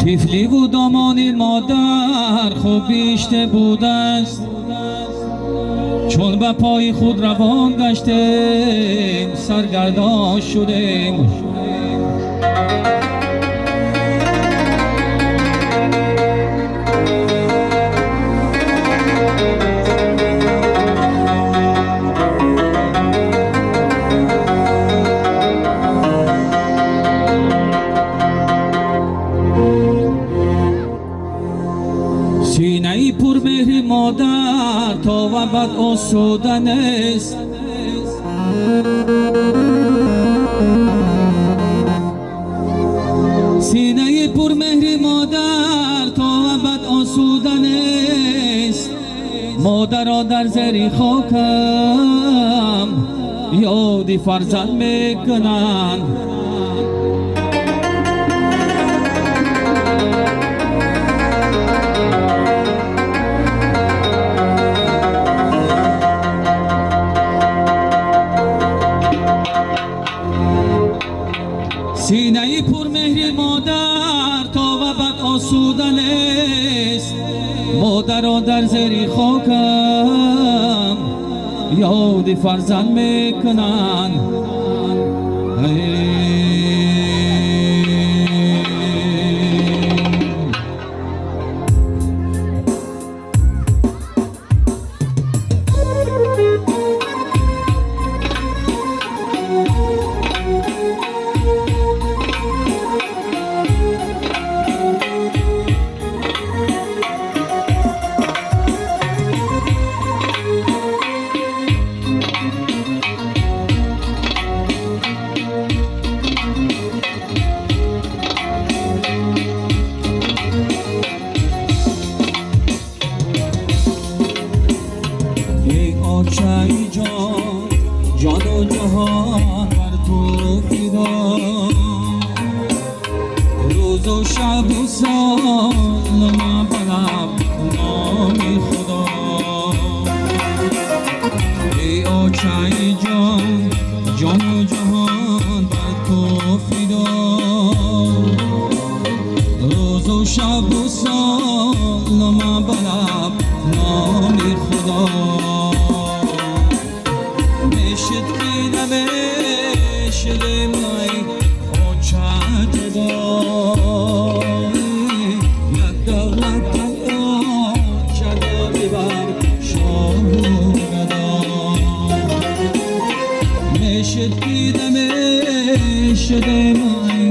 Тифливу домони модар хуб биште будааст, чун ба пои худ равон гаштем, саргардон шудем. Синаи пурмеҳри модар то абад осуда нест, синаи пурмеҳри модар то абад осуда нест. Модарро дар зери хокам ёди фарзанд мекунанд. Синаи пурмеҳри модар то абад осуда нест, модарро дар зери хокам ёди фарзанд мекунанд. Эй очаи ҷон, ҷону ҷаҳон бар ту фидо, рӯзу шабу сол ман балам номи Худо. Эй очаи ҷон, ҷону ҷаҳон бар ту фидо, рӯзу шабу сол ман балам номи Худо. Мешид ки намешидем ай оча ҷудо, як давлат ай оча дори бар шоҳу гадо. Мешид ки намешидем ай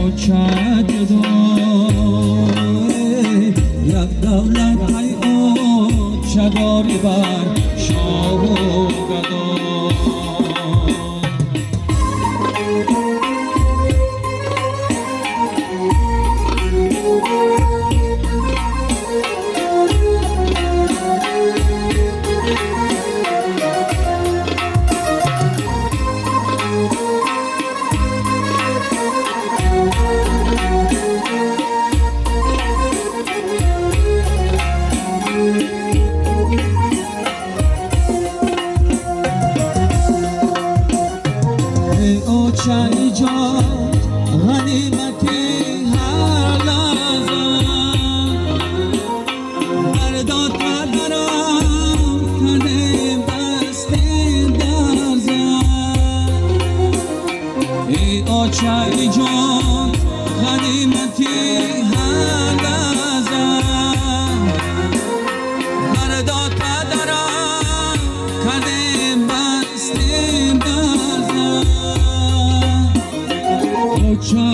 оча ҷудо, як давлат ай оча дори бар шоҳу гадо. Эй очаи ҷон, ғанимати ҳар лаҳза, бардод падарам кардем бастем дарза. Эй очаи ҷон, ғанимати ҳар лаҳза, бардод падарам кардем бастем дарза. Оча